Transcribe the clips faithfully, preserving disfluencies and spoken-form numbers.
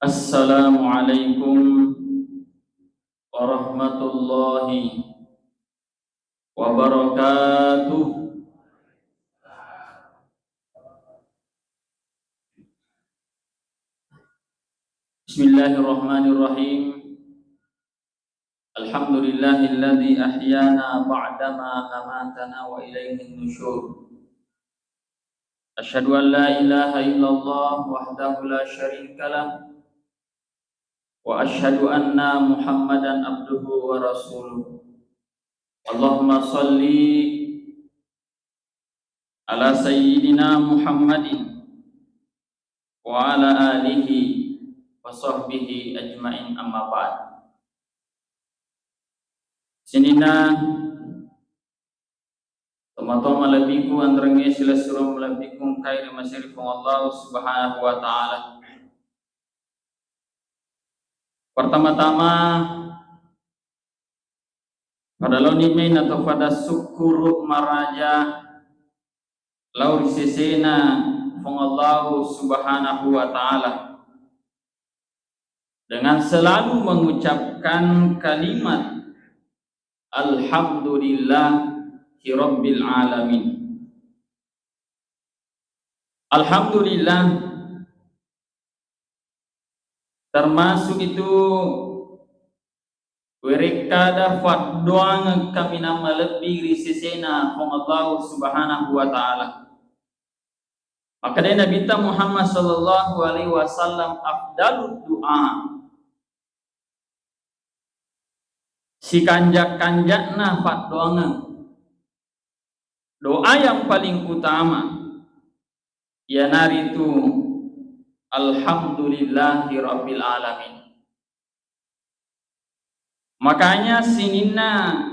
Assalamualaikum warahmatullahi wabarakatuh. Bismillahirrahmanirrahim. Alhamdulillahilladzi ahyana ba'dama amatana wa ilaihin nusyur. Asyhadu an la ilaha illallah wahdahu la syarikalah, wa asyhadu anna Muhammadan abduhu wa rasuluh. Allahumma shalli ala sayyidina Muhammadin wa ala alihi wa sahbihi ajmain, amma ba'd. Sininna tomatoa malebbiku, anrengnge silessureng malebbiku engkae ri masiri Puang Allah Subhanahu wa Ta'ala. Pertama-tama, pada laoni mai nato pada sukkuru maraja lao ri sesena Puang Allah Subhanahu wa Ta'ala dengan selalu mengucapkan kalimat alhamdulillahi rabbil alamin. Alhamdulillah, termasuk itu werekkada faddoangeng kaminang malebbi ri sesena Puang Allah Subhanahu wa Ta'ala. Makkedai Nabitta Muhammad sallallahu alaihi wasallam, afdalud du'a, sikanja-kanjana faddoangeng, doa yang paling utama, iyanaritu alhamdulillahi rabbil alamin. Makanya sininna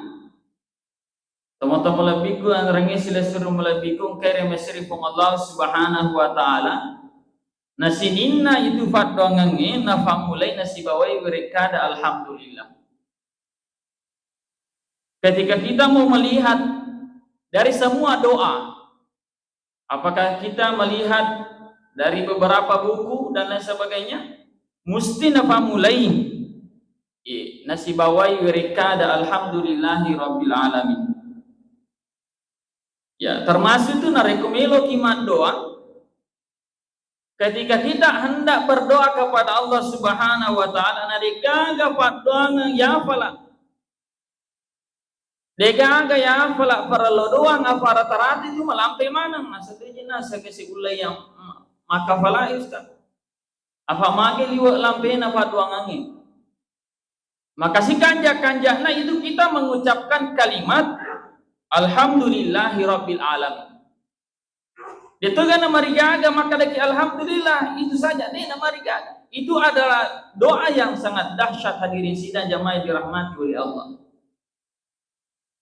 tomatoa malebbiku, anrengnge silessureng malebbiku engkae ri masiri Puang Allah Subhanahu wa Ta'ala, na sininna itu faddoangengnge nafammulai nasibawai werekkada alhamdulillah. Ketika kita mau melihat dari semua doa, apakah kita melihat dari beberapa buku dan lain sebagainya, musti nafammulai, eh, nasibawai werekkada alhamdulillahi rabbil alamin. Ya, termasuk itu narekko meloki maddoa, ketika kita hendak berdoa kepada Allah Subhanahu wa Ta'ala, na degaga paddoangeng yafala, degaga yafala, parello doang apa rata-rata itu malampe maneng. Naseng deje naseng kasi ullei yang ma-, makkafalai, Ustaz. Apa mage liwe lampena paddoangengnge. Maka sikanja-kanjana itu kita mengucapkan kalimat alhamdulillahi rabbil alamin. De'to ga namarigaga makkedaki alhamdulillah, itu saja, de' namarigaga. Itu adalah doa yang sangat dahsyat, hadirin sidang jamaah yang dirahmati oleh Allah.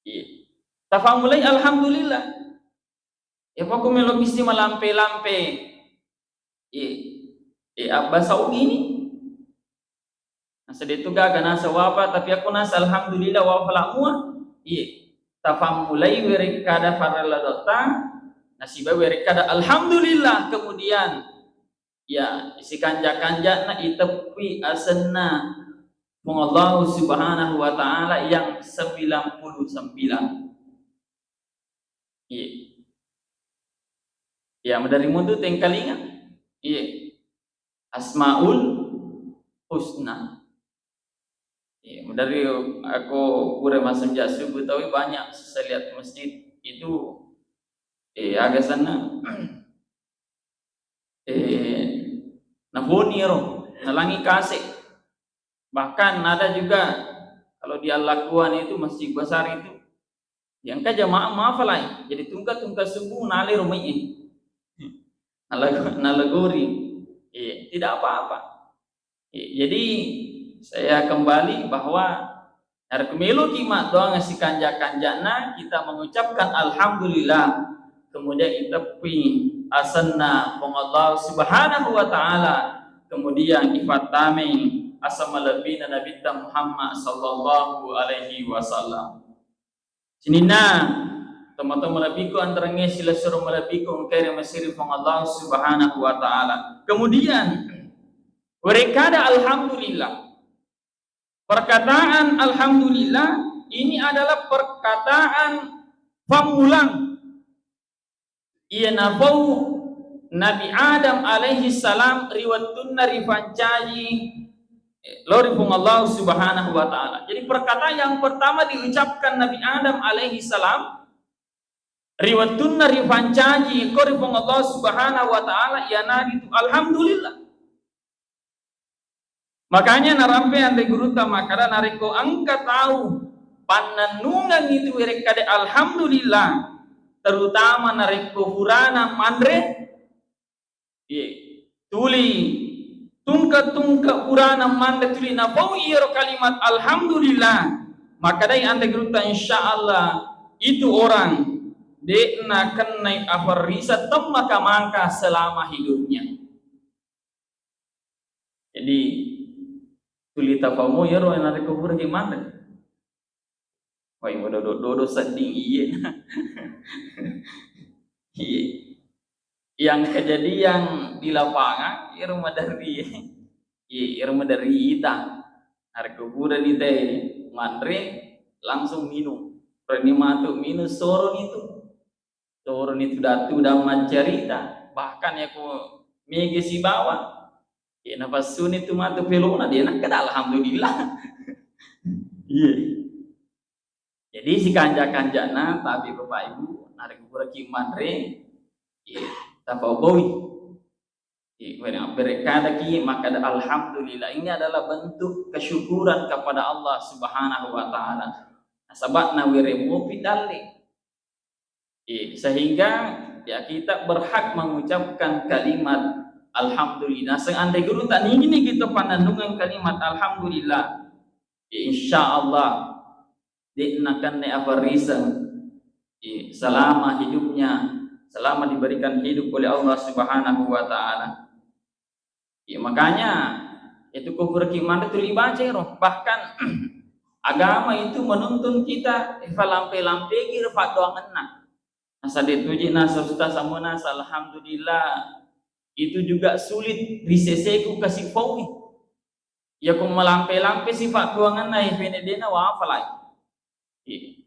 Iya. Tafammulai alhamdulillah. Iya, pokok melo kisti malampe-lampe. Iya. Iya, bahasa Ugi ini. Naseng de'tu gaga naseng wafa, tapi aku naseng alhamdulillah wafa la mua. Iye. Tafammulai werekkada farella dotta, nasiba werekkada alhamdulillah, kemudian, ya, sikanja-kanjana iteppui asenna Puang Allah Subhanahu wa Ta'ala yang sembilan puluh sembilan. Iye. Ya, maderri mutu tengkalinga. Iye. Asmaul Husna. Iya, maderri aku pura massenja subuh taui banyak saya lihat masjid itu, eh, aga sana, eh, nafoni ro, nalangi kase. Bahkan ada juga kalau di Allakuan itu masjid besar itu, yang ka jamaah mafalai, jadi tungka-tungka subuh nale rumai. Nalag-, nalegori. Iya, tidak apa-apa. Iya, jadi saya kembali bahwa narekko meloki maddoang sikanja-kanjana, kita mengucapkan alhamdulillah, kemudian iteppui asenna Puang Allah Subhanahu wa Ta'ala, kemudian ifattamai aseng malebbina Nabitta Muhammad sallallahu alaihi wasallam. Sininna tomatoa malebbiku, anrengnge silessureng malebbiku engkae ri masiri Puang Allah Subhanahu wa Ta'ala. Kemudian, Werekkada alhamdulillah. Perkataan alhamdulillah ini adalah perkataan pammulang. Iya napau Nabi Adam alaihi salam ri wettunna ripancaji, eh, lao ri Puang Allah Subhanahu wa Ta'ala. Jadi, perkataan yang pertama diucapkan Nabi Adam alaihi salam ri wettunna ripancaji ko ri Puang Allah Subhanahu wa Ta'ala, iyanaritu alhamdulillah. Makanya narampe anre gurutta makkada, narekko engka tau pannennungeng itu werekkade alhamdulillah, terutama narekko purana manre, iye, tuli tungke-tungke purana manre tuli napau iyaro kalimat alhamdulillah, makkadai anre gurutta, insya Allah itu orang de'na kennai afarrisa temmaka-maka selama hidupnya. Jadi, tuli tapau mo iyaro narekko puraki manre. Wai, madodo-dodo sedding iye. Iye. Yang kejadian di lapangan, iyaro maderri. Iye, iyaro maderri ita. Narekko purani te manre, langsung minum. Purani matu minum, soroni tu. Toroni tudang-tudang maccarita, bahkan yako mega sibawa, iya, napassuni tu matu pelona, de nakkeda alhamdulillah. Iya. Jadi, sikanja-kanjana, tapi Bapak Ibu, narekko puraki manre, iya, tapau boi. Iya, berekkadaki makkada alhamdulillah. Ini adalah bentuk kesyukuran kepada Allah Subhanahu wa Ta'ala. Nasaba nawereng mopi dalle. Iya, sehingga, ya, kita berhak mengucapkan kalimat alhamdulillah. Seandai guru tak nini kita panandungan kalimat alhamdulillah, ya, insya Allah, de nakenna afarriseng, iya, selama hidupnya, selama diberikan hidup oleh Allah Subhanahu wa Ta'ala. Ya, makanya, itu ko puraki manre tuli baca ro. Bahkan, agama itu menuntun kita, eh, falampe-lampegi ro paddoangenna. Nasa de tuji nasa ustaz samona, alhamdulillah, itu juga sulit riseseku kasi paui. Iya ko malampe-lampe si paddoangenna, eh, pene dena wafalai. Iya.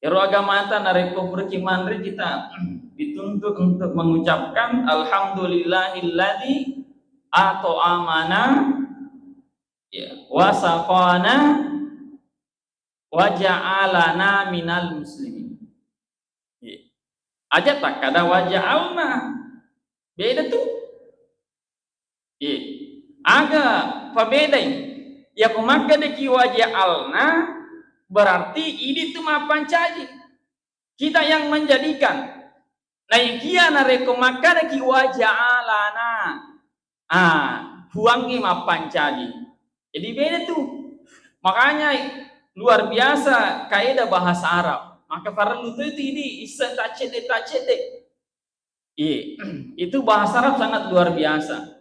Ero agamata narekko puraki manre kita dituntut untuk mengucapkan, "Alhamdulillahilladzi at'amana, ya, wa saqana wa ja'alana minal muslimin." Iya. Aja takkada wa ja'alna. Beda tu. Iya. Aga pabedai? Yako makkedaki wa ja'alna, berarti idi tu mappancaji. Kita yang menjadikan. Naikia narekko makkedaki wa ja'alana, ah, Puangnge mappancaji. Jadi beda tu. Makanya luar biasa kaedah bahasa Arab. Maka parellu tu itu idi isseng taccedde-taccedde. Iya, itu bahasa Arab sangat luar biasa.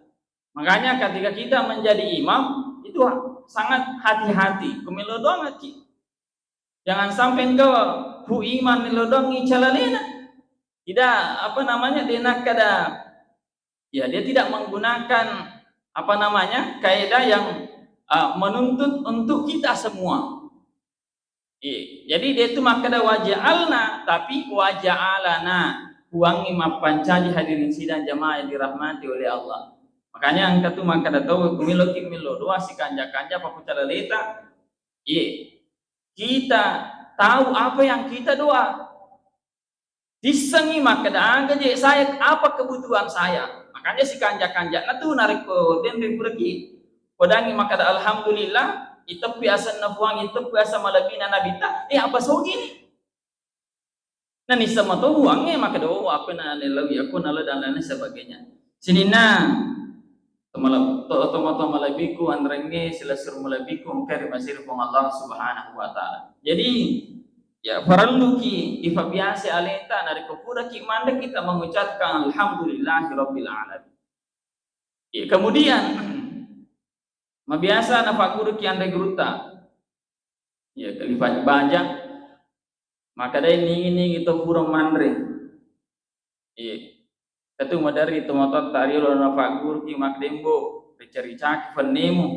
Makanya ketika kita menjadi imam, itu ha-, sangat hati-hati. Kumelo doang aki. Jangan sampai engkau hu imam melo doang icalalena. Tidak, apa namanya, de nakkeda, ya, dia tidak menggunakan, apa namanya, kaidah yang, uh, menuntut untuk kita semua. Iya. Jadi, de tu makkeda wa ja'alna, tapi wa ja'alana. Puangnge mappancaji, hadirin sidang jamaah yang dirahmati oleh Allah. Makanya engka tu makkeda tau, "Kumeloki melo doa sikanja-kanja pakucalaleta." Iya. Kita tahu apa yang kita doa. Tissengngi makkeda, "Aga je saya, apa kebutuhan saya?" Makanya sikanja-kanjana tu narekko denre puraki podangi makkeda alhamdulillah, iteppi asenna Puang, iteppi aseng malebbina Nabitta, eh, apa sogi ni? Nanisseng mato Puangnge makkeda, "Oh, apa na lelawi aku nala dan lain sebagainya." Sininna Tomala-, to-, tomatoa malebbiku, anrengnge silessureng malebbiku engkae ri masiri Puang Allah Subhanahu wa Ta'ala. Jadi, ya, parelluki ifabiasa aleta narekko puraki manre kita mengucapkan alhamdulillahi rabbil alamin. Ya, kemudian, mabiasa nafagguruki anre gurutta. Ya, kalifat baja. Makkedai ningi-ningi to pura manre. Iya. Katu maderri tomatoatta riolo nafagguruki makkeda, "Mbo, rica-ricaki fennemu.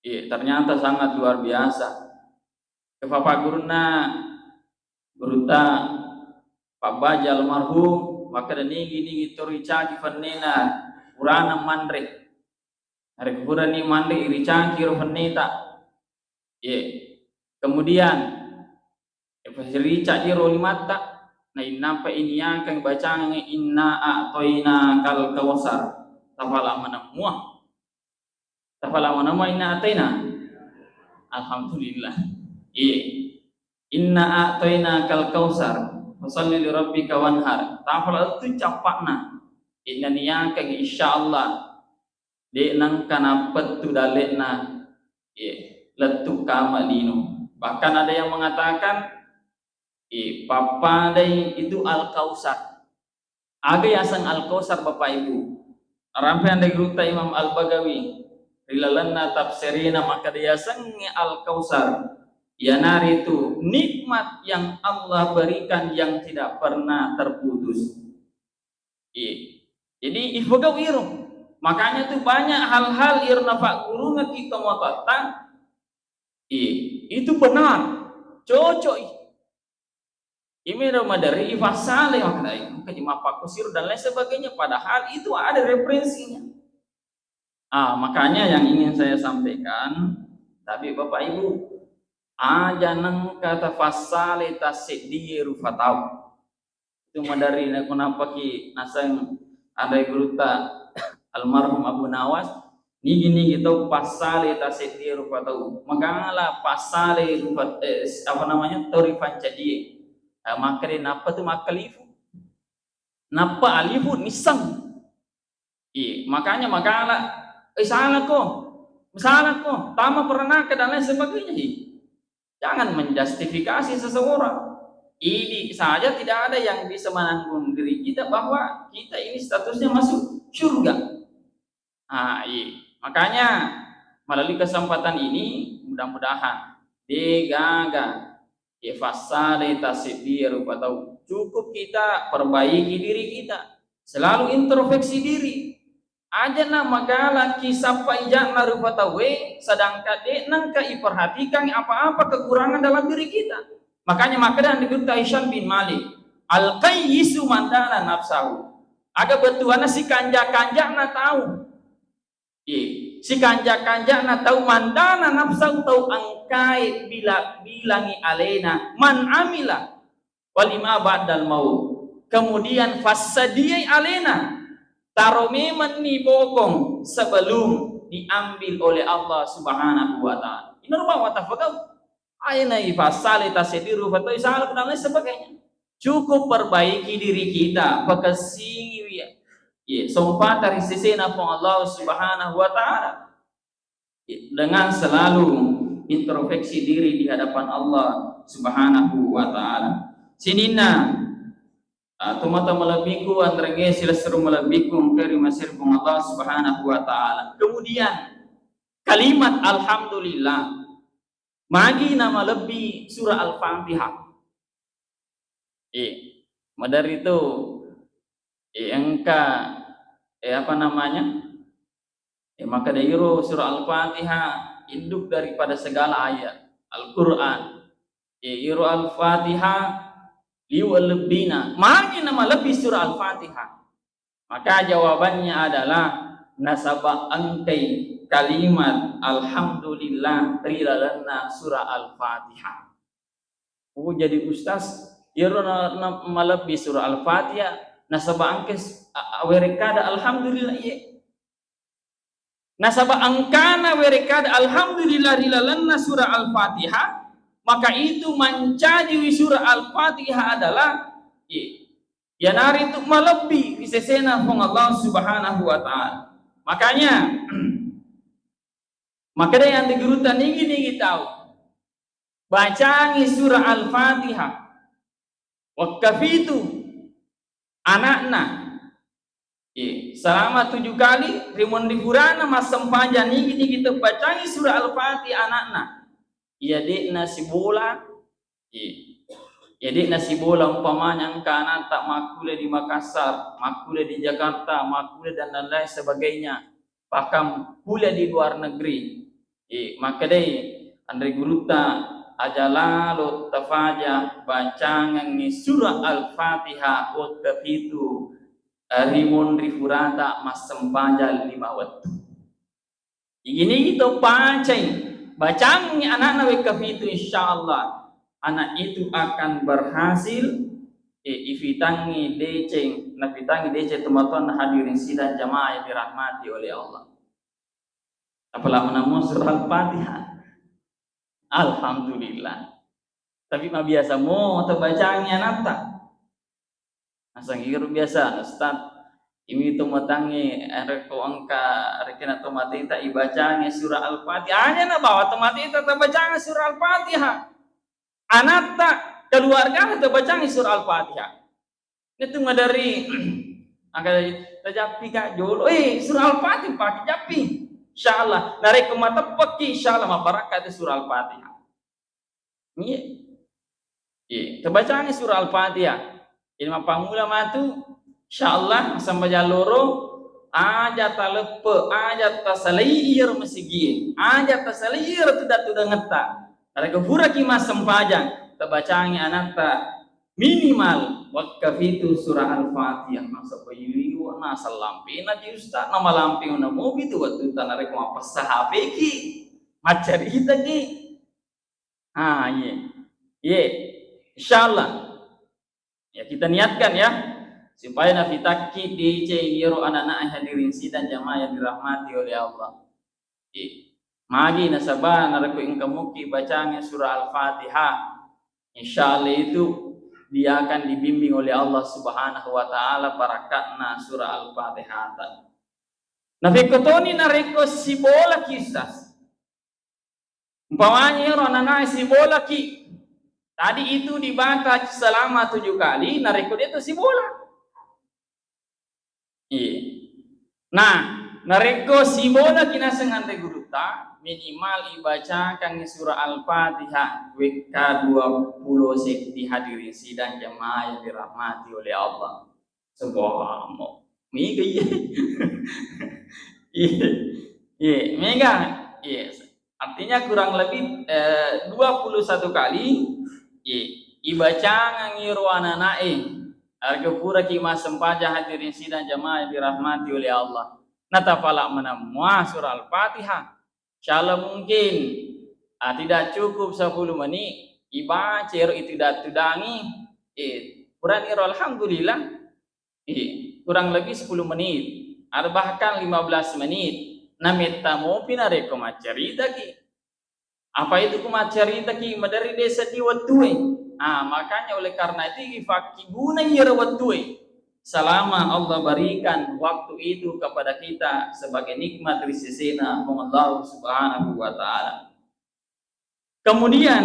Iya, ternyata sangat luar biasa. Ke bapak gurunna, gurutta Pak Baja almarhum, makkeda nigi-nigi to ricaki fennena, purana manre. Narekko purani manre, iricaki ro fenneta. Iya. Kemudian, rica iro limatta, nainnampa iniakeng bacangengnge, "Inna a'toina kal kausar." Tafala maneng mua. Tafala maneng mua inna a'toina. Alhamdulillah. Iya. "Inna a'toina kal kausar. Fasalli li rabbika wanhar." Tafala tu cappakna. Inna niakeng, insyaallah. De' nengka nappettu dalle'na, eh, lettu kama lino. Bahkan ada yang mengatakan, eh, pappadai itu Al-Kausar. Aga yaseng Al-Kausar, Bapak Ibu? Rampe ande gurutta Imam Al-Bagawi, ri lalenna tafsirina, makkeda yasengnge Al-Kausar, iyanaritu nikmat yang Allah berikan yang tidak pernah terputus. Iya. Jadi, ifegau iro. Makanya tuh banyak hal-hal iro napaggurungeng kita matoatta. Iya, itu benar. Cocok. Imero maderri ifassale maknai, engka ji mappakkusiro dan lain sebagainya. Padahal itu ada referensinya. Ah, makanya yang ingin saya sampaikan, tapi Bapak Ibu, aja nengka tafassale tasseddie rufa tau. Itu maderri nakunappaki naseng adai gurutta almarhum Abu Nawas, nigi-nigi tau passale tasseddie rufa tau. Magala passale rufa, eh, apa namanya, tau rifancadie. Eh, makkeda nappa tu makkalifu. Nappa alifu nisseng. Iya, makanya magala, "Eh, salako, salako, tama peranaka," dan lain sebagainya. Ih, jangan menjustifikasi seseorang. Ini saja tidak ada yang bisa menanggung diri kita bahwa kita ini statusnya masuk surga. Ah, iya. Makanya melalui kesempatan ini, mudah-mudahan degaga ifassale tasseddie rupa tau. Cukup kita perbaiki diri kita. Selalu introspeksi diri. Aja na magala kisappa ija'na rupa tauwe, sedangkan de' nengka iperhatikan apa-apa kekurangan dalam diri kita. Makanya makkeda Nabi Hisham bin Malik, "Al-qayyisu man dana nafsahu." Aga bettuanna sikanja-kanja'na tau. Iya, sikanja-kanja'na tau man dana nafsahu, tau engkae bila-, bilangi alena, man amila walima ba'dal maut. Kemudian fassadiai alena, taro memenni bokong sebelum diambil oleh Allah Subhanahu wa Ta'ala. Ina rupa watafakau. Aina ifassale tasediru fatoi salak dan lain sebagainya. Cukup perbaiki diri kita, pakessingiwi, iya, sompata ri sesena Puang Allah Subhanahu wa Ta'ala. Iya, dengan selalu introspeksi diri di hadapan Allah Subhanahu wa Ta'ala. Sininna, ah, tomatoa malebbiku, anrenge silessureng malebbiku engka ri masiri Puang Allah Subhanahu wa Ta'ala. Kemudian kalimat alhamdulillah. Magi namalebbi surah Al-Fatihah? Eh, maderri tu, eh, engka, eh, apa namanya? Eh, makkeda iro surah Al-Fatihah induk daripada segala ayat Al-Quran. Eh, iro Al-Fatihah liwe' lebbina. Magi namalebbi surah Al-Fatihah? Maka jawabannya adalah nasaba engkai kalimat alhamdulillah ri lalenna surah Al-Fatihah. Oh, jadi ustaz, iyaro na, na malebbi surah Al-Fatihah, nasaba engkai s-, a-, a-, werekkada alhamdulillah, iye. Nasaba engkana werekkada alhamdulillah ri lalenna surah Al-Fatihah, maka itu mancajiwi surah Al-Fatihah adalah, iye, iyanaritu malebbi ri sesena Puang Allah Subhanahu wa Ta'ala. Makanya, makkeda yang di gurutta, nigi-nigi tau bacangi surah Al-Fatihah, wakkafitu anakna, eh, selama tujuh kali, ri munri purana massempajang, nigi-nigi tau bacangi surah Al-Fatihah anakna, iya de'na sibola, Iya. Jadi, nasibola umpamanya engka anatta makkuliah di Makassar, makkuliah di Jakarta, makkuliah dan lain-lain sebagainya. bahkan kuliah di luar negeri. Eh, makkedai anre gurutta, aja lalo tafaja bacangengngi surah Al-Fatihah wekka pitu, eh, ri monri furata massempajang lima wettu. Igini to pacai, bacangngi anakna wekka pitu, insya Allah anak itu akan berhasil, eh, ifitangngi deceng, nafitangngi deceng tomatoanna hadirin sidang jamaah yang dirahmati oleh Allah. Apalagi menemu surah Al-Fatihah. Alhamdulillah. Tapi mabiasa mo tabacangngi anatta. Naseng iro biasa, Ustaz, imi to matangnge, eh, rekko engka rekena to mateta ibacangngi surah Al-Fatihah. Aja na bawa to mateta tabacangngi surah Al-Fatihah. Anatta, keluargana tabacangngi surah Al-Fatihah. Itu madari, angka tajappi ka jolo, eh, surah Al-Fatihah pake jappi. Insya Allah, narekko mateppekki, insya Allah mabarakka itu surah Al-Fatihah. Iya. Iya, tabacangngi surah Al-Fatihah. Jadi mappammula matu, insya Allah, massempajang loro, aja taleppe, aja tasalai iyaro masigie, aja tasalai iyaro tudang-tudangetta. Narekko puraki massempajang, tabacangngi anatta minimal wekka pitu surah Al-Fatihah. Nasaba liwe' na sallampena ki Ustaz, na malampe na mopi tu wettutta narekko mappessa H P ki, maccaritaki. Ah, iye. Iye. Insya Allah. Ya, kita niatkan ya, supaya nafitakki deceng iyaro anak-anak hadirin sidang jamaah yang dirahmati oleh Allah. Iye. Magi nasaba narekko engka muki bacangngi surah Al-Fatihah, insya Allah itu dia akan dibimbing oleh Allah Subhanahu wa Ta'ala barakatna surah Al-Fatihah. Nah, pekko toni narekko sibolaki, Ustaz. Umpamanya ero anak-anak sibolaki, tadi itu dibaca selama tujuh kali, narekko dia itu sibola. Iya. Nah, narekko sibolaki naseng anre gurutta, minimal ibacakangngi surah Al-Fatihah wekka dua puluh setti hadirin sidang jamaah yang dirahmati oleh Allah. Sebuah mega iya. Iya. Iya, mega. Iya. Artinya kurang lebih, eh, dua puluh satu kali, iya, ibacangengngi ro anana'e. Arga puraki massempajang hadirin sidang jamaah yang dirahmati oleh Allah. Natapala menamua surah Al-Fatihah. Insyaallah mungkin, ah, tidak cukup sepuluh menit, ibaca ero ituda-tudangi, eh, kurang ero alhamdulillah, eh, kurang lebih sepuluh menit, atau bahkan lima belas menit, nametta mopi narekko maccaritaki. Apa itu ku maccaritaki, maderri de' seddi wettue. Ah, makanya oleh karena itu ifakkiguna iyaro wettue. Selama Allah berikan waktu itu kepada kita sebagai nikmat ri sesena Puang Allah Subhanahu wa Ta'ala. Kemudian,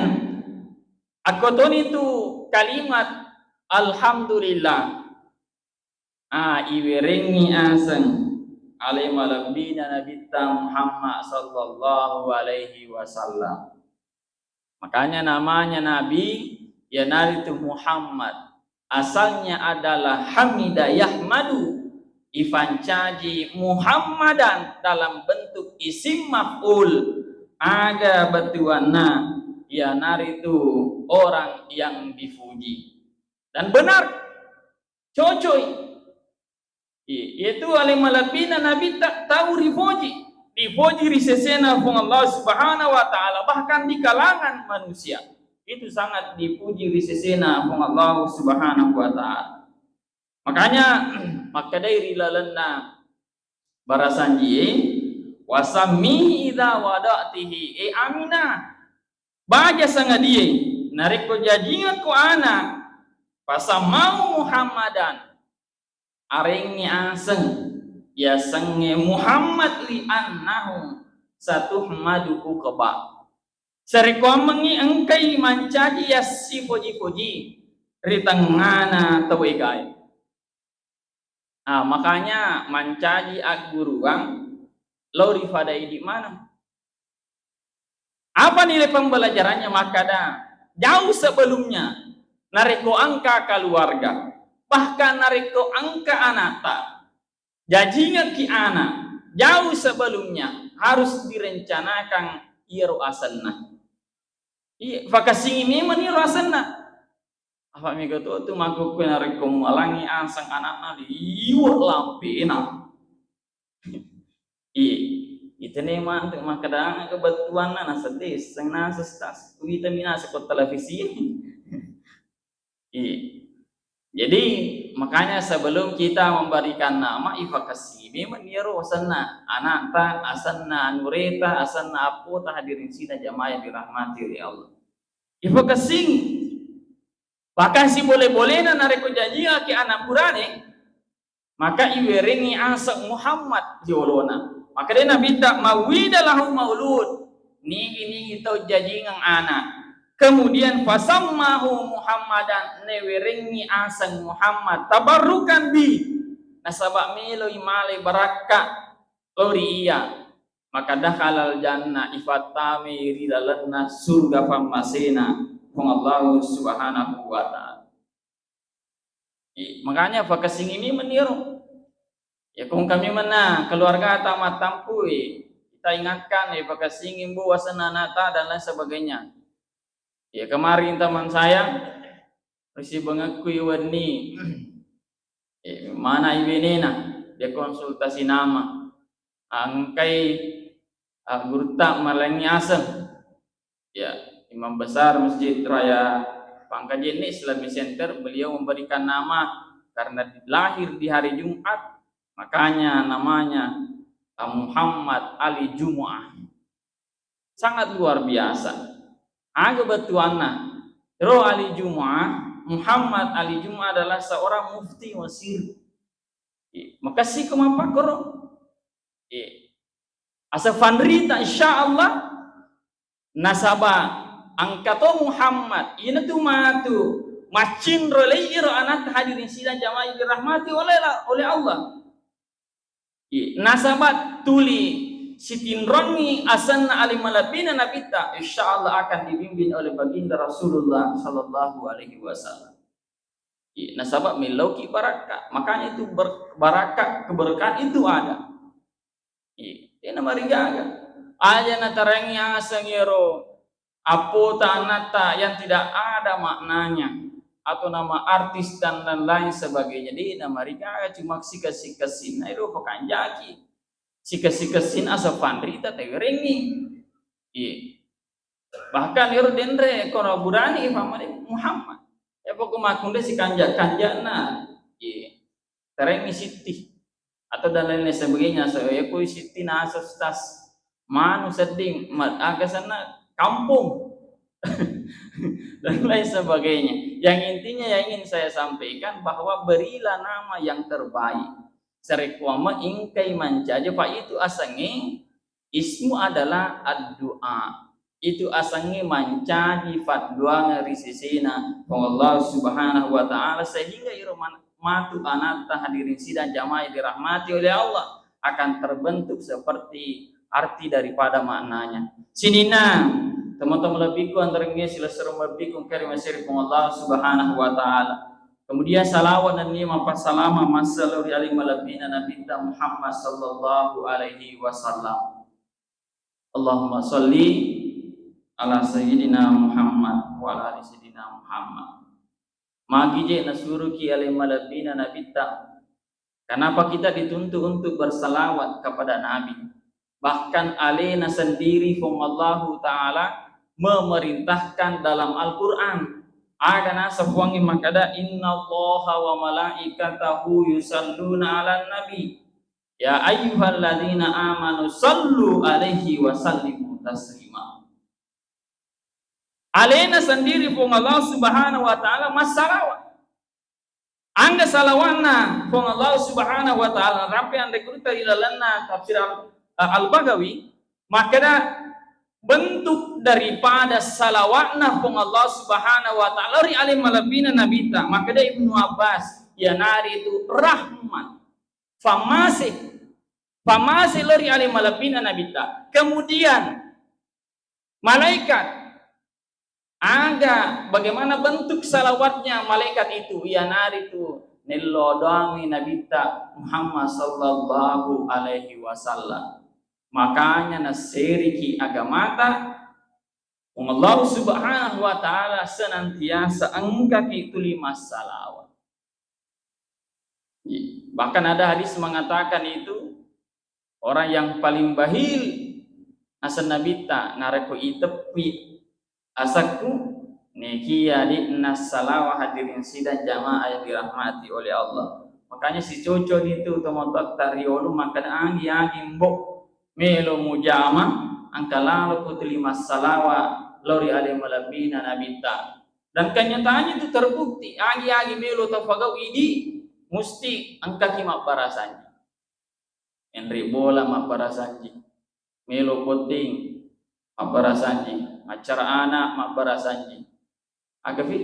akkotoni tu kalimat alhamdulillah. Ah, iwerengngi aseng ale malebbina Nabitta Muhammad sallallahu alaihi wasallam. Makanya namanya Nabi, iyanaritu Muhammad. Asalnya adalah hamida yahmadu, ifancaji Muhammadan dalam bentuk isim maf'ul. Aga bettuanna, iyanaritu orang yang dipuji. Dan benar, cocoi. Iya, iyatu ale malebbina Nabitta tau ripoji, dipoji ri sesena Puang Allah Subhanahu wa Ta'ala, bahkan di kalangan manusia itu sangat dipuji ri sesena Puang Allah Subhanahu wa Ta'ala. Makanya makkedai ri lalenna barasanjie, wasammi idza wada'tihi, e Aminah, baja sangadie, narekko jajingekko ana, fasammau Muhammadan, arengngi aseng, yasengnge Muhammad, li annahu satuhmadu uqba. Sarekkoammengngi engkai mancaji yassipoji-poji ri tengngana tau egae. Ah, makanya mancaji agguruang lao ri fada idi maneng. Apa nilai pembelajarannya? Makkada, jauh sebelumnya, narekko engka keluarga, bahkan narekko engka anakta, jajingekki anak, Jauh sebelumnya harus direncanakan iyaro asenna. Iya, fakassingi memang iyaro asenna. Apa mega to tu makkukku narekko mualangi aseng anakna liwe' lampena. Iya, itene mantu makkeda kebutuhanna naseddi seng naseng tas. Wita mina sekot televisi. Iya. Jadi, makanya sebelum kita memberikan nama, ifakassingi memang iyaro asenna, anakta, asenna anureta, asenna appota, hadirin sidang jamaah yang dirahmati oleh Allah. Ifakassingi. Bahkan sibolé-boléna narékko jajingakki ana' burane, maka iwéréngngi aseng Muhammad ri olona. Maka dé Nabitta, "Mawwida lahu maulud," nigi-nigi tau jajingeng ana'. Kemudian, "Fasammahu Muhammadan," néwéréngngi aseng Muhammad, "tabarrukan bi," nasaba' méloi malai barakka' lao ri iyya. Maka dakhalal jannah, ifattamai ri lalenna suruga pammasena Puang Allahu Subhanahu wa Ta'ala. I-, makanya fakassingi memeng iyaro. Ya, kung kami mena keluargata mattampu, eh, kita ingatkan, eh, fakassingi mbo asenna anakta dan lain sebagainya. Ya, kemarin teman saya, risibengekku wenni, eh, mana ibenena, dia konsultasi nama. Engkai, ah, gurutta malengngi aseng. Ya, Imam Besar Masjid Raya Pangkajene Islamic Center, beliau memberikan nama karena lahir di hari Jumat, makanya namanya, ah, Muhammad Ali Jumu'ah. Sangat luar biasa. Aga bettuanna? Ro Ali Jumu'ah, Muhammad Ali Jumu'ah adalah seorang mufti Mesir. Makessiko mappakkoro. Aseng fanrita, insya Allah. Nasaba engka to Muhammad, iyanatu matu maccinro leiro anatta, hadirin sidang jamaah yang dirahmati oleh, oleh Allah. Iya, nasaba tuli sitinrongi asenna ali malebbina Nabitta, insya Allah akan dibimbing oleh Baginda Rasulullah sallallahu alaihi wasallam. Iya, nasaba melloki barakka. Makanya itu ber-, barakka, keberkahan itu ada. Iya, dena marigaga. Aja natarangi aseng ero appota anatta yang tidak ada maknanya, atau nama artis dan lain-lain sebagainya. Dena marigaga, cuma sikessi-kessinna ero pakanjaki. Sikessi-kessin aseng fanrita tawerengi. Iya. Bahkan ero denre kono burani famani Muhammad. Ya pokok makkunre sikanja-kanjana. Iya. Terengi sitti. Atau dan lain-lain sebagainya. So, ya kui sitti nasa stas. Manu sedding, ma-, aga sana kampung. Dan lain sebagainya. Yang intinya yang ingin saya sampaikan bahwa berilah nama yang terbaik. Sarekkuamma ingkai mancaji, fa itu asengnge, ismu adalah addu'a. Itu asengnge mancaji fadduangeng ri sesena Puang Allah Subhanahu wa Ta'ala, sehingga iro man-, matu anatta, hadirin sidang jamaah yang dirahmati oleh Allah, akan terbentuk seperti arti daripada maknanya. Sininna, teman-teman lebihku, antarengnge silessureng lebihku, engka ri masiri Puang Allah Subhanahu wa Ta'ala. Kemudian salawat nennia mappassalama massalo ri ale malebbina Nabitta Muhammad sallallahu alaihi wasallam. Allahumma salli ala sayyidina Muhammad wa ala ali sayyidina Muhammad. Magi je nasuruki ale malebbina Nabitta? Kenapa kita dituntut untuk bersalawat kepada Nabi? Bahkan alena sendiri Puang Allahu Ta'ala memerintahkan dalam Al-Quran. Aga naseng Puangnge makkeda, "Innallaha wa malaikatahu yusalluna 'alan nabi. Ya ayyuhalladzina amanu sallu 'alaihi wa sallimu taslima." Alena sendiri Puang Allah Subhanahu wa Ta'ala massalawat. Angga salawatna Puang Allah Subhanahu wa Ta'ala, rampe anre gurutta ri lalenna tafsir Al-, Al-Baghawi, makkeda bentuk daripada salawatna Puang Allah Subhanahu wa Ta'ala ri ale malebbina Nabitta. Makkeda Ibnu Abbas, iyanaritu rahmat. Famase, famase lo ri ale malebbina Nabitta. Kemudian malaikat, aga, bagaimana bentuk salawatnya malaikat itu? Iyanaritu nello doangi Nabitta Muhammad sallallahu alaihi wasallam. Makanya nasseriki agamata, Puang Allah Subhanahu wa Ta'ala senantiasa engkaki tuli massalawa. Bahkan ada hadis mengatakan itu, orang yang paling bahil, naseng Nabitta, narekko iteppi asakku, nekia de'na salawa, hadirin sidang jamaah yang dirahmati oleh Allah. Makanya sicoco nitu tomatoatta riolo makkeda, agi-agi mbo melo mujama, engka lalo ko tuli massalawa lao ri ale malebbina Nabitta. Dan kenyataannya itu terbukti, agi-agi melo tau pagau idi, musti engkaki mabbarasanji. Enre bola mabbarasanji, melo botting mabbarasanji, acara anak mabbarasanji. Agafi?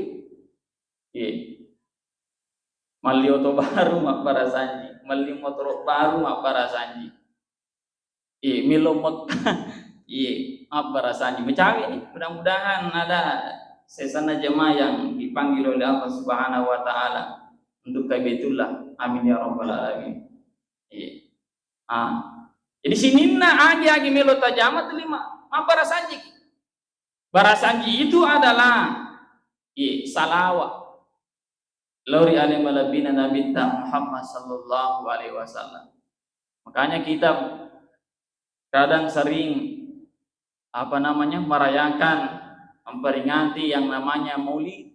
Iya. Malli oto baru mabbarasanji, malli motoro baru mabbarasanji. Iya, melo Mekka. Iya, mabbarasanji. Mecawe nih, mudah-mudahan ada sesana jemaah yang dipanggil oleh Allah Subhanahu wa Ta'ala untuk ke Baitullah. Amin ya rabbal alamin. Iya. Ah. Jadi sininna agi-agi melo tajama tuli ma-, mabbarasanji. Barasanji itu adalah, iya, salawa lao ri ale malebbina Nabitta Muhammad sallallahu alaihi wasallam. Makanya kita kadang sering, apa namanya, merayakan, memperingati yang namanya maulid.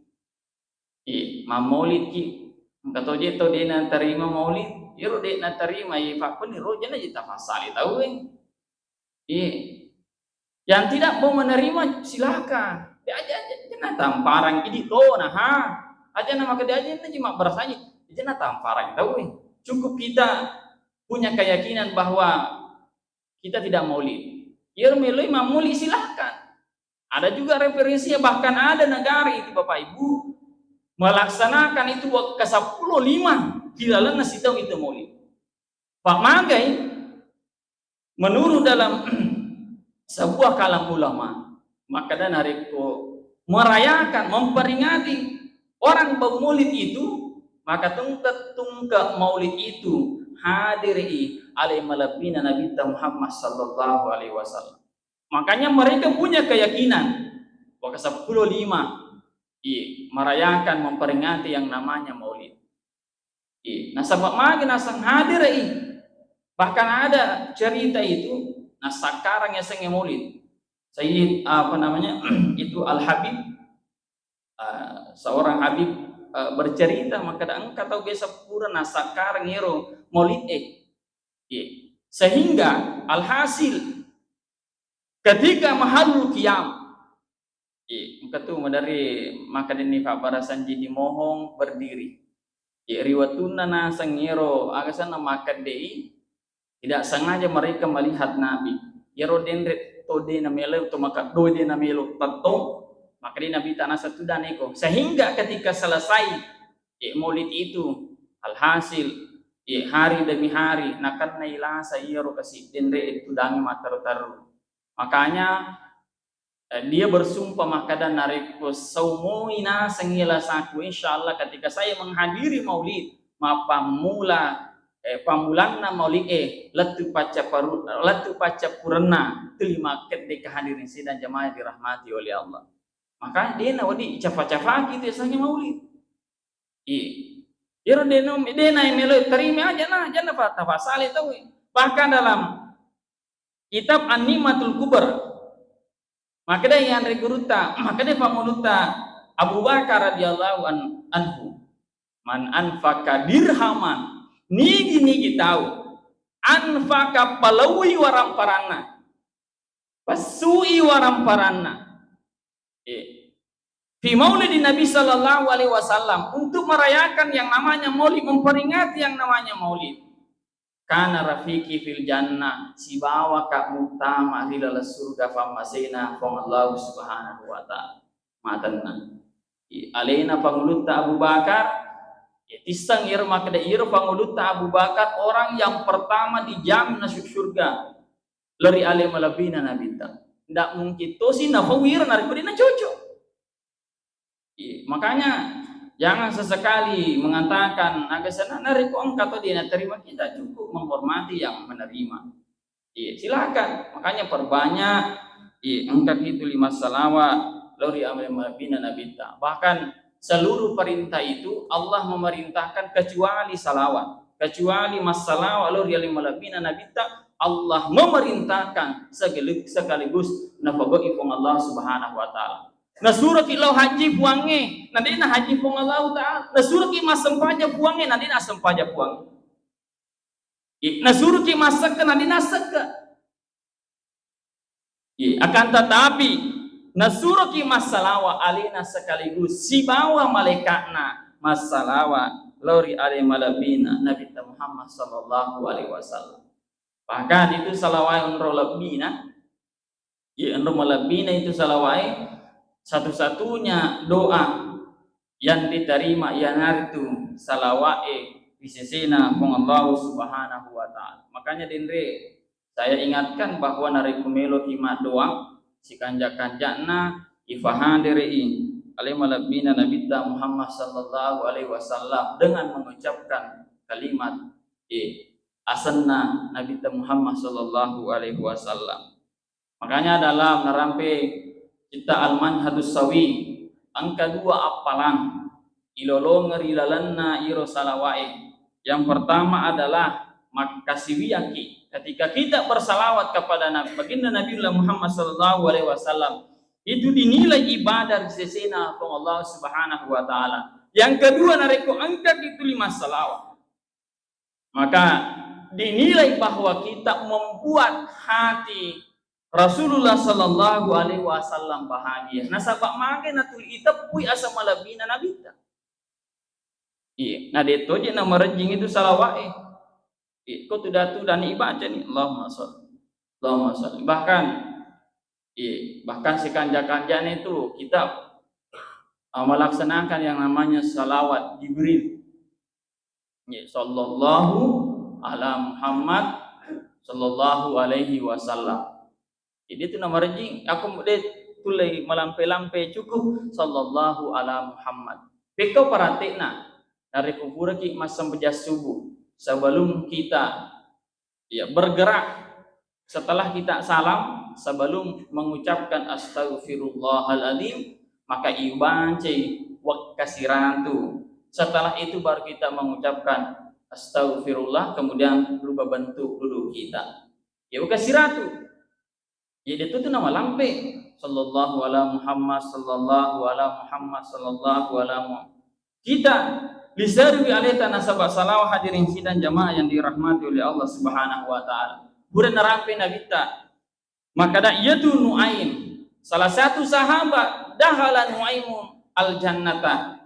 Iya, mammaulidki. Engka toje tau de' natarima maulid, iyaro de' natarima, iya, fakkuniro jana ji tafassali tauwe. Iya. Yang tidak mau menerima, silakan. Ya, aja, aja, aja na tamparang idi tona, ha. Aja na maka dia aja na ji mabbarasanji, aja na tamparang tauwe. Cukup kita punya keyakinan bahwa kita tidak maulid. Iyaro meloi mammuli, silahkan. Ada juga referensinya, bahkan ada negara itu Bapak Ibu melaksanakan itu wak-, ke sepuluh lima di dalamnya sidang itu maulid. Pak Magai, menurut dalam sebuah kalam ulama, maka dan narekko merayakan, memperingati orang bermaulid itu, maka tungke-tungke maulid itu hadiri ale malebbina Nabitta Muhammad sallallahu alaihi wasallam. Makanya mereka punya keyakinan bahwa ke sepuluh lima, iya, merayakan, memperingati yang namanya maulid. Iya, nasaba magi naseng hadiri. Bahkan ada cerita itu, nasakkarang yasengnge maulid. Sayyid, apa namanya, itu Al Habib, eh, seorang Habib, eh, bercerita, makkeda engka tau biasa pura nasakkareng ero maulid e. Iya. Sehingga alhasil ketika mahallul qiyam, iya, engka tu maderri makkedanni fabbarasanji dimohon berdiri. Iya, ri wettunna naseng ero aga senna makkeddei, tidak sengaja mereka melihat Nabi. Iyaro denre to de namelo, to makeddo de namelo tettong, maka de Nabitta naseng tudang eko. Sehingga ketika selesai, eh, maulid itu, alhasil, eh, hari demi hari nakennai lasa iyaro kasi denre tudangi matteru-teru. Makanya, eh, dia bersumpah makkeda, narekko saumoi nasengngi lasaku, insyaallah ketika saya menghadiri maulid, mappammula, eh, pammulanna maulid e, lettu paccapparu-, lettu paccappurenna, tuli makkedde kehadirin sidang jamaah dirahmati oleh Allah. Makanya dena wedding cafa-cafaki itu yasengnge maulid. Iya. Iyaro dena, dena melo terima aja nah, jangan fa-, tafasale tau. Bahkan dalam kitab An-Ni'matul Kubra, makkeda yanre gurutta, makkeda pangulutta Abu Bakar radhiyallahu an-, anhu, "Man anfaqa dirhaman," nigi-nigi tau anfaqa, palaui waramparanna, passui waramparanna. Eh, fi maulidin Nabi sallallahu alaihi wasallam, untuk merayakan yang namanya maulid, memperingati yang namanya maulid. Kana rafiqi fil jannah, sibawaka muttama ri laleng surga, fammasena Puang Allah Subhanahu wa Ta'ala. Matenna. I-, alena pangulutta Abu Bakar, ya, tisseng iyaro makkeda iyaro pangulutta Abu Bakar orang yang pertama dijamin masuk surga. Lao ri ale malebbina Nabitta. Ndak mungkin tosi nafau iyaro narekko de nacocok. Iya, makanya Jangan sesekali mengatakan, "Aga senang narekko engka to dia naterima." Kita cukup menghormati yang menerima. Iya, silakan. Makanya perbanyak, iya, engka ki tuli massalawa lao ri ale malebbina Nabitta. Bahkan seluruh perintah itu Allah memerintahkan kecuali salawat. Kecuali massalawa lao ri ale malebbina Nabitta, Allah memerintahkan sekali-, sekaligus nafagoi Puang Allah Subhanahu wa Ta'ala. Nasuroki lao haji Puangnge, na de' na haji Puang Allah Ta'ala. Nasuroki massempajang Puangnge, na de' na sempajang Puangnge. I, nasuroki massekke, na de' na sekke. I, akan tetapi, nasuroki massalawa alena sekaligus sibawa malaikatna massalawa lao ri ale malebbina Nabitta Muhammad sallallahu alaihi wasallam. Bahkan itu salawat onro lebbina, Iya, enro malebbina itu salawae, satu-satunya doa yang diterima iyanaritu salawae ri sesena Puang Allah Subhanahu wa Ta'ala. Makanya denre, saya ingatkan bahwa narekko meloki maddoa, sikanja-kanjana ifahaderei ale malebbina Nabitta Muhammad sallallahu alaihi wasallam dengan mengucapkan kalimat, eh, asenna Nabitta Muhammad sallallahu alaihi wasallam. Makanya dalam narampe kitta Al-Manhajus Sawi, engka dua appalang ilolongeng ri lalenna iro salawae. Yang pertama adalah makkasiwiaki. Ketika kita bersalawat kepada Nabi, baginda Nabiullah Muhammad sallallahu alaihi wasallam, itu dinilai ibadah ri sesena Puang Allah Subhanahu wa Ta'ala. Yang kedua, narekko engka ki tuli massalawa, maka dinilai bahwa kita membuat hati Rasulullah sallallahu alaihi wasallam bahagia. Nasaba mage natuli iteppui asa malebbina Nabitta. Iya, na de' toje na marejjing itu salawa'e. Iya, ko tuda-tudani ibacani, Allahumma shalli, Allahumma shalli. Bahkan, iya, bahkan sekanja-kanjana itu kita, uh, melaksanakan yang namanya salawat Jibril. Ya, sallallahu ala Muhammad, sallallahu alaihi wasallam. Jadi itu nama rejing, aku de' tullei malampe-lampe, cukup sallallahu ala Muhammad. Pekko paratekna, narekko puraki massempajang subuh, sebelum kita, ya, bergerak, setelah kita salam, sebelum mengucapkan astaghfirullahaladzim, maka ibacai wekka siratu. Setelah itu baru kita mengucapkan astaghfirullah, kemudian rubah bentuk duduk kita. Ya, wekka siratu. Jadi itu tuh nama lampe. Sallallahu ala Muhammad, sallallahu ala Muhammad, sallallahu ala Muhammad. Kita lisaruwi aleta nasaba salawa, hadirin sidang jamaah yang dirahmati oleh Allah Subhanahu wa Ta'ala. Pura narampe Nabitta. Makkeda iyatu Nuaim, salah satu sahabat, dakhala Nuaimun al-jannata.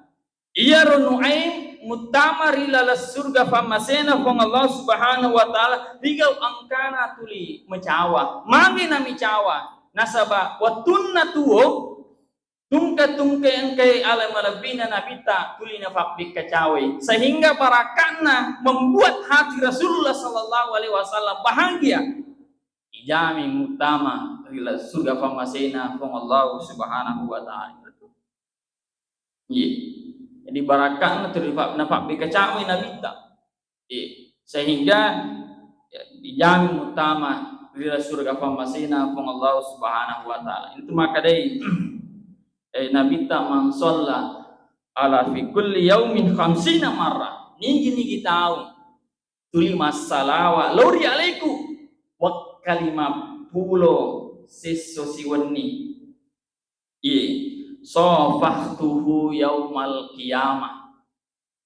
Iyaro Nuaim muttama ri laleng surga fammasena Puang Allah Subhanahu wa Ta'ala, rigau engkana tuli macawa. Magi namicawa? Nasaba wettunna tuo, tungke-tungke engkae ale malebbina Nabitta tuli nafabbikacawai, sehingga barakatna membuat hati Rasulullah sallallahu alaihi wasallam bahagia. Ijami muttama ri la-, surga fammasena Puang Allah Subhanahu wa Ta'ala. Iya. Jadi barakatna tuli fa-, nafabbikacawai Nabitta. Iya. Sehingga, ya, ijami muttama ri la-, surga fammasena Puang Allah Subhanahu wa Ta'ala. Itu makkedai, eh, Nabitta, "Man shalla ala fi kulli yaumin khamsina marrah." Nigi-nigi taung tuli massalawa lao ri aleku wekka limappulo sesso siwenni. Iye, safahtuhu yaumal qiyamah.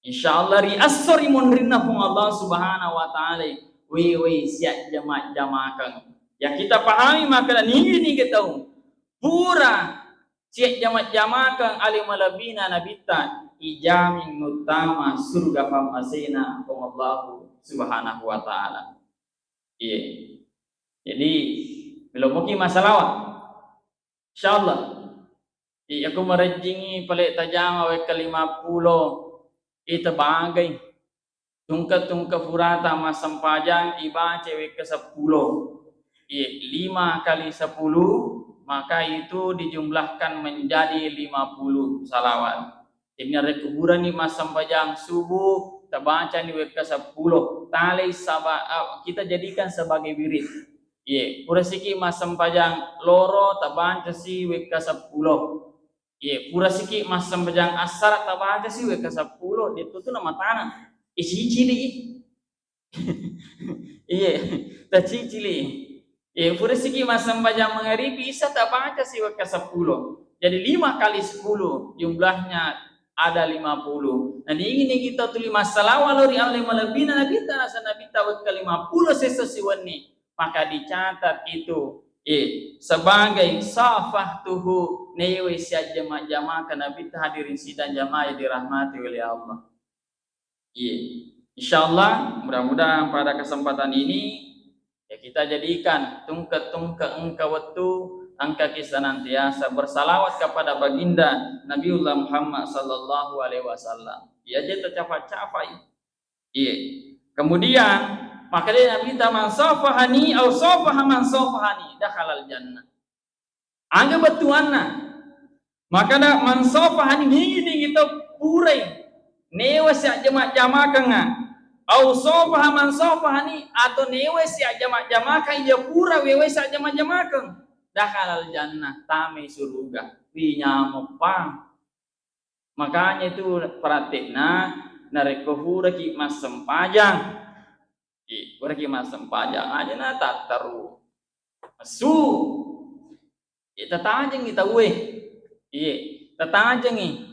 Insyaallah ri esso ri monrinna Puang Allah Subhanahu wa Ta'ala, wewe siajjama-jamakeng. Ya, kita pahami makkeda nigi-nigi tau pura siajjama-jamakeng ale malebbina Nabitta, ijami muttama surga fammasena Puang Allah Subhanahu wa Ta'ala. Iye. Jadi, melo moki massalawa. Insyaallah. Iya, ko marejjingi pale tajama wekka limappulo, ita bagai. Tungke-tungke furata massempajang ibaca wekka seppulo. Iya, lima kali sepuluh, maka itu dijumlahkan menjadi lima puluh salawat. Jadi narekko purani massempajang subuh, tabacani wekka seppulo. Talei saba-, ah, kita jadikan sebagai wirid. Iye, pura siki massempajang loro, tabacasi wekka seppulo. Iye, pura siki massempajang assara, tabacasi wekka seppulo. De'tu tu namatana. Icicili. Iye, tacicili. Iye, pura siki massempajang mangaribi, isa, tabacasi wekka seppulo. Jadi lima kali sepuluh jumlahnya ada lima puluh. Nah, nigi-nigi tau tuli massalawa lao ri ale malebbina Nabitta, nasa Nabitta wekka lima puluh sessa siwenni, maka dicatat itu, eh, sebagai safahtuhu, newe siajjama-jamaka Nabitta, hadirin sidang jamaah yang dirahmati oleh Allah. Iya. Insyaallah, mudah-mudahan pada kesempatan ini, ya, kita jadikan tungke-tungke engka wettu, engkaki senantiasa bersalawat kepada baginda Nabiullah Muhammad sallallahu alaihi wasallam. Iya, aja tercapai-capai. Iya. Kemudian, maka dia Nabitta, "Man safahani au safaha man safahani, dakhalal jannah." Aga bettuanna? Makada, "Man safahani", nigi-nigi tau purai newa siajjama-jamakengnga, au safaha man safahani, atau newa siajjama-jamakeng iya pura wewe siajjama-jamakeng, dakhalal jannah, tamai suruga. Wi, nyameppa. Makanya itu praktekna, narekko puraki massempajang, eh, puraki massempajang, aja na tattaru messu. Eh, tatajengi tauwe. Iya, tatajengi.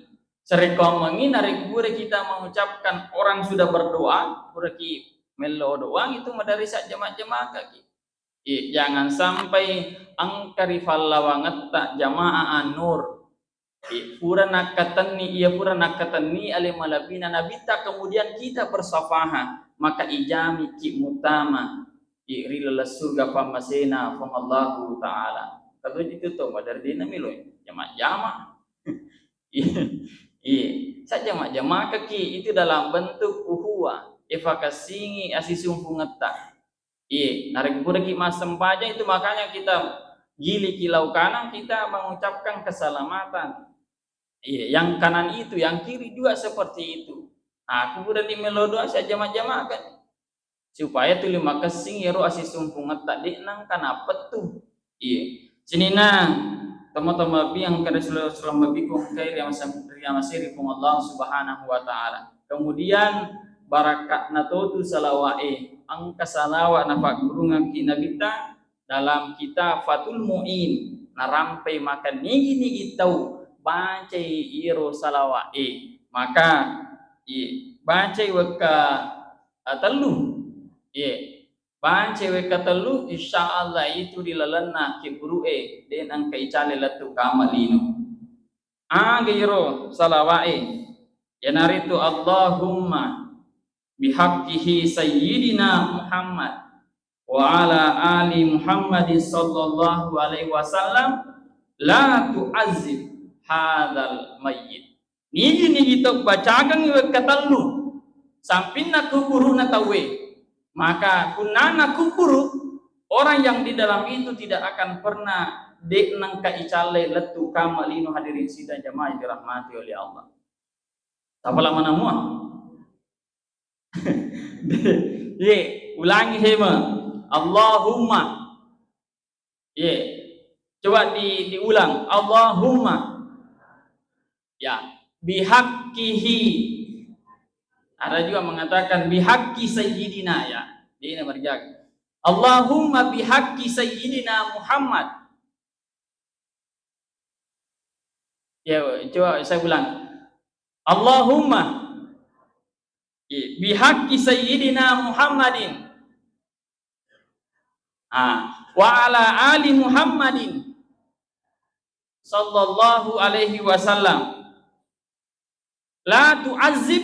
Sarekkoammengngi narekko pura kita mengucapkan orang sudah berdoa, puraki mello doang, itu maderri sajjama-jamakaki. Iya, jangan sampai engka ri fallawangetta jamaah An-Nur. Iya, pura nakkatenni, iya, pura nakkatenni ale malebbina Nabitta, kemudian kita bersafaha, maka ijamiki mutama, iya, ri laleng surga pammasena Puang Allahu Ta'ala. Kalau itu to, maderri de' namelo jama-jama. Iya, iya. Sajjama-jamakaki itu dalam bentuk uhuwa, ifakessingi asisumpungetta. Iya, narekko puraki massempajang itu, makanya kita giliki lau kanan, kita mengucapkan keselamatan. Iya, yang kanan itu, yang kiri juga seperti itu. Aku purani melo doa, saya jama-jamakan. Supaya tuli makessing ero asisumpungetta, de' nengka napettu. Iya. Sininna tomatoa mabbi engka ri sel-, selama bikku engkai ri amase-, ri amaseri Puang Allah Subhanahu wa Ta'ala. Kemudian, barakatna totu salawa'e, engka salawa napaggurungengki Nabitta dalam kitab Fathul Mu'in, narampai maka nigi-nigi tau bacai iro salawa'e, maka, i-, bacai wekka, a, tellu. Iye. Bacai wekka tellu, insya Allah itu di lalenna kibburu'e, de' nengka icale lettu kama lino. Aga iro salawa'e? Iyanaritu, Allahumma bihaqqihi Sayyidina Muhammad wa ala ali Muhammadin sallallahu alaihi wasallam, la tu'azzib hadzal mayyit. Nigi-nigi tau bacakengngi wekka tellu sampinna kuburu'na tauwe, maka punnana kuburu, orang yang di dalam itu tidak akan pernah de' nengka icallai lettu kama lino, hadirin sidang jamaah yang dirahmati oleh Allah. Tapala manamua? Ye, ulangi hema. Allahumma. Ye. Coba di-, diulang. Allahumma. Ya, bihaqqihi. Ada juga mengatakan bihaqqi sayyidina, ya. Ini berjaga. Allahumma bihaqqi sayyidina Muhammad. Ya, coba saya ulang. Allahumma, i-, bihaqqi sayyidina Muhammadin. Ah, wa ala ali Muhammadin sallallahu alaihi wasallam. La tu'azzib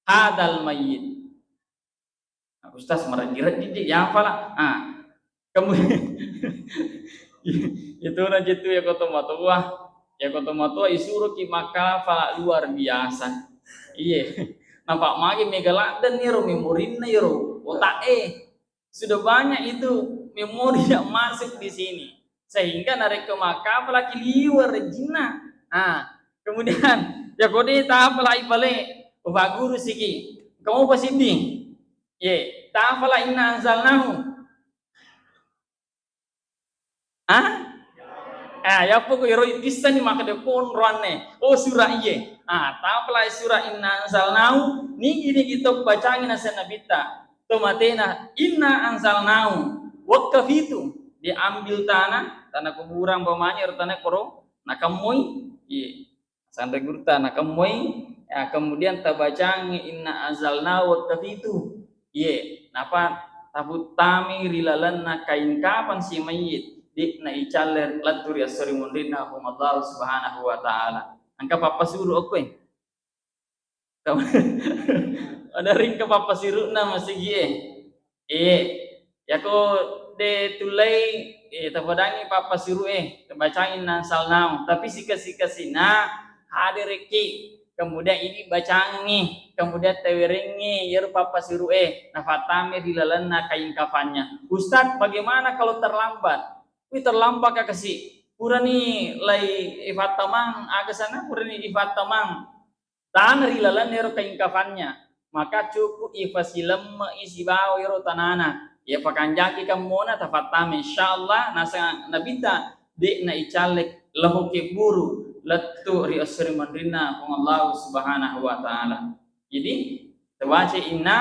hadal mayyit. Nah, Ustaz, maraji-raji je, ya apalah. Ah, kamu itu na jitu ya koto matoa. Ya koto matoa isuruki makkafala luar biasa. Iye. Napa magi mega ladden iro memorinna iro otak e. Sudah banyak itu memori yang masuk di sini. Sehingga narekko makkafalaki liwar jinna. Nah, kemudian Ya kode tafala ibale, ufagguru siki. Kamu pasiddi. Ye, tafala inna anzalnahu. Ah? Ah, ya poko iro ibissani maka de pon roanne. Oh, sura iye. Ah, tafala sura inna anzalnahu. Nigi-nigi to bacangi nasa nabitta. To matena inna anzalnahu. Wakka fitu. Diambil tanah, tanah kuburan bamanya ro tanah koro. Nakemmoi. Iye. Sanre gurutta nakemmoi, ya, kemudian tabacangi inna anzalnahu wakka fitu. Iye, napa taputtami ri lalenna kain kafan si mayyit, de'na icalle lettu ri esso ri munrinna Puang Allah Subhanahu wa Ta'ala. Engka pappasuru okkoe. Ada ringka pappasiru'na masigie. Eh, yako de tullai, eh, tapadangi pappasiru'e, tabacangi inna anzalnahu. Tapi sikasi-kasina hadiriki, kemudian ini bacangi, kemudian tawerengi iyaro pappasiru'e, nafattami ri lalenna kain kafannya. Ustaz, bagaimana kalau terlambat? Wih, terlambat ka kasi. Purani lai ifattamang, aga sana purani ifattamang. Tana ri lalenna ero kain kafannya, maka cukup ifasilemmei sibawa ero tanana. Iya pakanjaki kammona tafattama, insyaallah, naseng Nabitta, de'na icallek lao kebburu lettu ri esso ri munrinna Puang Allah Subhanahu wa Ta'ala. Jadi, tabaca inna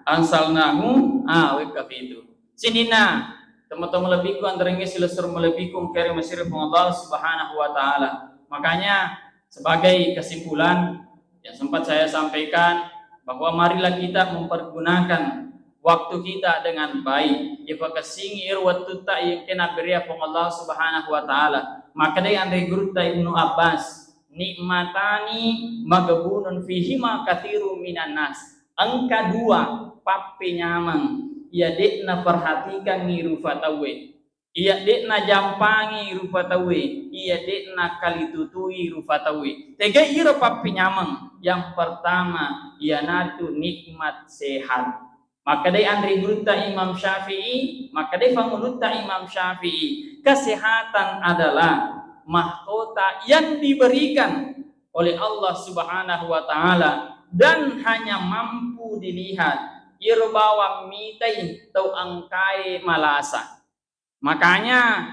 anzalnahu, ah, wekka fitu. Sininna, teman-teman malebbiku, antarengngé silessureng malebbiku, engkaé ri masiri Puang Allah Subhanahu wa Ta'ala. Makanya, sebagai kesimpulan yang sempat saya sampaikan, bahwa marilah kita mempergunakan waktu kita dengan baik. Ipakessingi iro wettutta iya engkaé nabbéréyang Puang Allah Subhanahu wa Ta'ala. Makkedai anré gurutta Ibnu Abbas, "Nikmatani maghbunun fihima katsirun minan nas." Engka dua pappenyameng iya dé'na perhatikangngi rufa tauwé, iya dé'na jampangi rufa tauwé, iya dé'na kalitutui rufa tauwé. Tégai iro pappenyameng? Yang pertama, iyanaritu nikmat sehat. Makkedai anré gurutta Imam Syafi'i, makkedai pangulutta Imam Syafi'i, kesehatan adalah mahkota yang diberikan oleh Allah Subhanahu wa Ta'ala dan hanya mampu dilihat iro bawang mitai tau engkaé malasa. Makanya,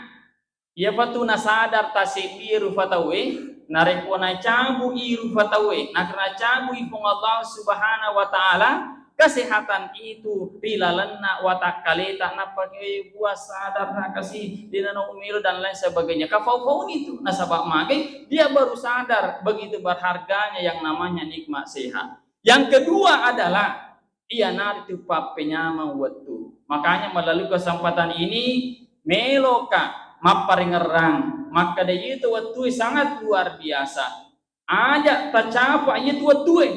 iyapatu nasadar taseddie rufa tauwé, narékko nacabui rufa tauwé, narékko nacabui Puang Allah Subhanahu wa Ta'ala, kesehatan itu ri lalenna watakkaléta, nappa, "Eh, gua sadar nakasi, dé' nana umiro," dan lain sebagainya. Kafau-fauni itu, nasaba magai dia baru sadar begitu berharganya yang namanya nikmat sehat. Yang kedua adalah iyanaritu pappenyameng wettu. Makanya melalui kesempatan ini, meloka mapparengngerang, makkeda iyatu wettue sangat luar biasa. Aja tacapa iyatu wettue.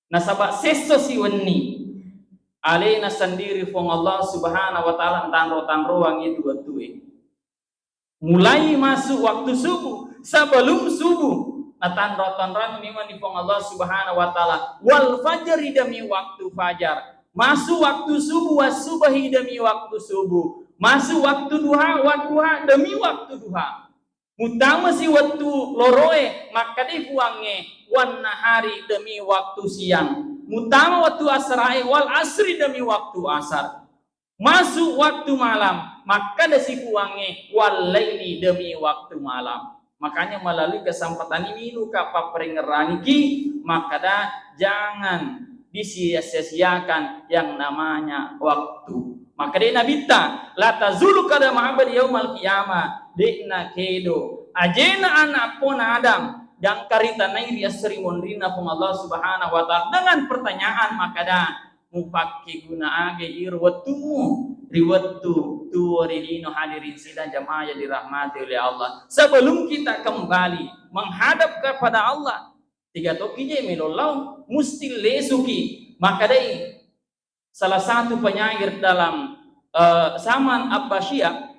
Nasaba sesso siwenni alena sendiri Puang Allah Subhanahu wa Ta'ala tanro-tanroang iyatu wettue. Mulai masuk waktu subuh, sebelum subuh, natanro-tanroang memang di Puang Allah Subhanahu wa Ta'ala. Wal fajri, demi waktu fajar. Masuk waktu subuh, was subhi, demi waktu subuh. Masuk waktu duha, wad duha, demi waktu duha. Muttama si wettu loroe, makkeda Puangnge, wan nahari, demi waktu siang. Muttama wettu asrae, wal asri, demi waktu asar. Masuk waktu malam, makkeda si Puangnge, wal laili, demi waktu malam. Makanya melalui kesempatan ini, luka papperengngerangiki, makkeda jangan disia-siakan yang namanya waktu. Makkeda Nabitta, "La tazulu qadama abdi yaumal qiyamah." De'na kedo ajena anak pona Adam, gangka ritanai ri esso ri monrinna Puang Allah Subhanahu wa Ta'ala dengan pertanyaan makkeda, mupakkeguna aga iro wettumu ri wettu tuo ri lino? Hadirin sidang jamaah yang dirahmati oleh Allah. Sebelum kita kembali menghadap kepada Allah, tiga toki je melo lao, musti lesuki. Makkedai salah satu penyair dalam, eh, Saman Abbasiyah,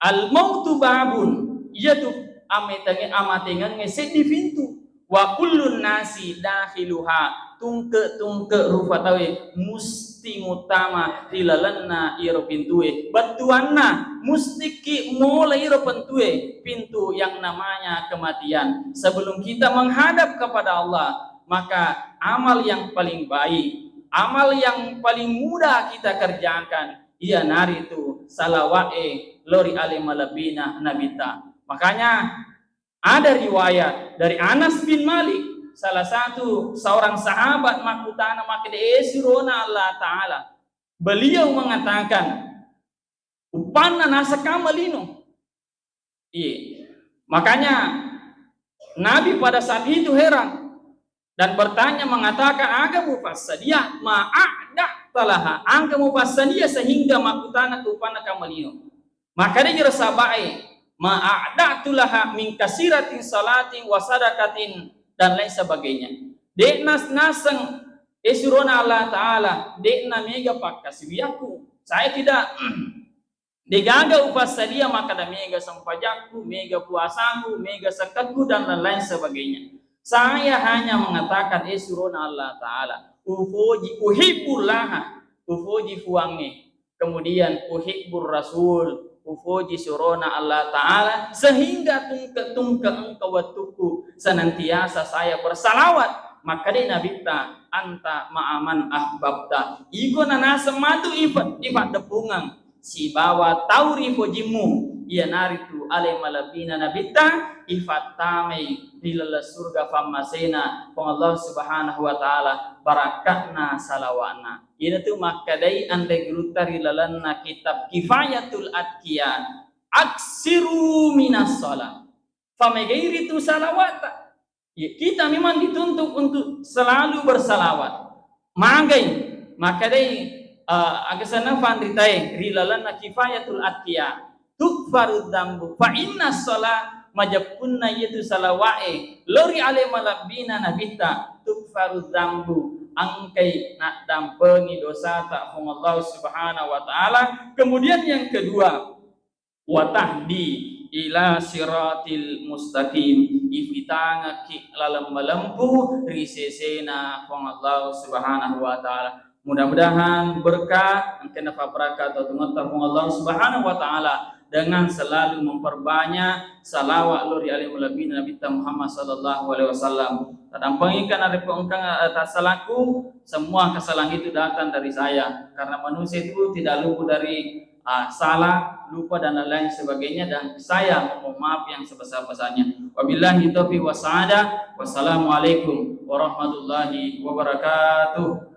"Al mautu babun," iyatu ametenge-, amatengengnge seddi pintu. "Wa kullun nasi dakhiluha," tungke-tungke rupa tauwe musti muttama ri lalenna iyaro pintue. Bettuanna, mustikki mola iro pintue, pintu yang namanya kematian. Sebelum kita menghadap kepada Allah, maka amal yang paling baik, amal yang paling mudah kita kerjakan, iyanaritu salawa'e lao ri ale malebbina Nabitta. Makanya, ada riwayat dari Anas bin Malik, salah satu seorang sahabat, makkutana makkeda, "E surona Allah Ta'ala." Beliau mengatakan, "Uppanna naseng kamma lino." Iya. Makanya Nabi pada saat itu heran dan bertanya, mengatakan, "Aga mupassadia, ma a'da'ta laha, aga mupassadia sehingga makkutana uppanna kamma lino?" Maka de' jero sabae, "Ma a'da'tu laha min kasiratin salatin wa sadaqatin," dan lain sebagainya. De' nas-, naseng, e surona Allah Ta'ala, de'na mega pakkasiwiakku. Saya tidak, degaga upassadia makkeda mega sempajakku, mega puasaku, mega sekkakku, dan lain-lain sebagainya. Saya hanya mengatakan, e surona Allah Ta'ala, ufoji, uhibbullaha, ufoji Fuangnge. Kemudian uhibbur rasul, ufoji surona Allah Ta'ala, sehingga tungke-tungke engka wettukku senantiasa saya bersalawat. Makkeda Nabitta, "Anta ma'aman ahbabta." Iko nanaseng matu ifa-, ifaddepungeng sibawa tau rifojimmu, iyanaritu ale malebbina Nabitta, ifattamai ri laleng surga fammasena Puang Allah Subhanahu wa Ta'ala, barakka'na salawa'na. Iyanatu makkedai anre gurutta ri lalenna kitab Kifayatul Atqiya, "Aksiru minas shalah." Famegai ritu salawata. Ya, kita memang dituntut untuk selalu bersalawat. Magai, makkedai, eh, aga senna fanritae ri lalenna Kifayatul Atqiya, "Tukfaru dzambu, fa inna shalah," majeppunna iyatu salawa'e lao ri ale malebbina Nabitta, "Tukfaru dzambu," engkai naddampengi dosata Puang Allah Subhanahu wa Ta'ala. Kemudian yang kedua, "Wa tahdi ila siratil mustaqim," ifitangekki laleng malempu ri sesena Puang Allah Subhanahu wa Ta'ala. Mudah-mudahan berkah, engka nafabarakka tau tumetta Puang Allah Subhanahu wa Ta'ala dengan selalu memperbanyak salawat lao ri ale malebbina Nabitta Muhammad sallallahu alaihi wasallam. Tadampengi kan ada engka, eh, tasalaku, semua kesalahan itu datang dari saya. Karena manusia itu tidak luput dari, ah, salah, lupa dan lain-lain sebagainya, dan saya memohon maaf yang sebesar-besarnya. Wabillahi taufiq wa sa'adah. Wassalamualaikum warahmatullahi wabarakatuh.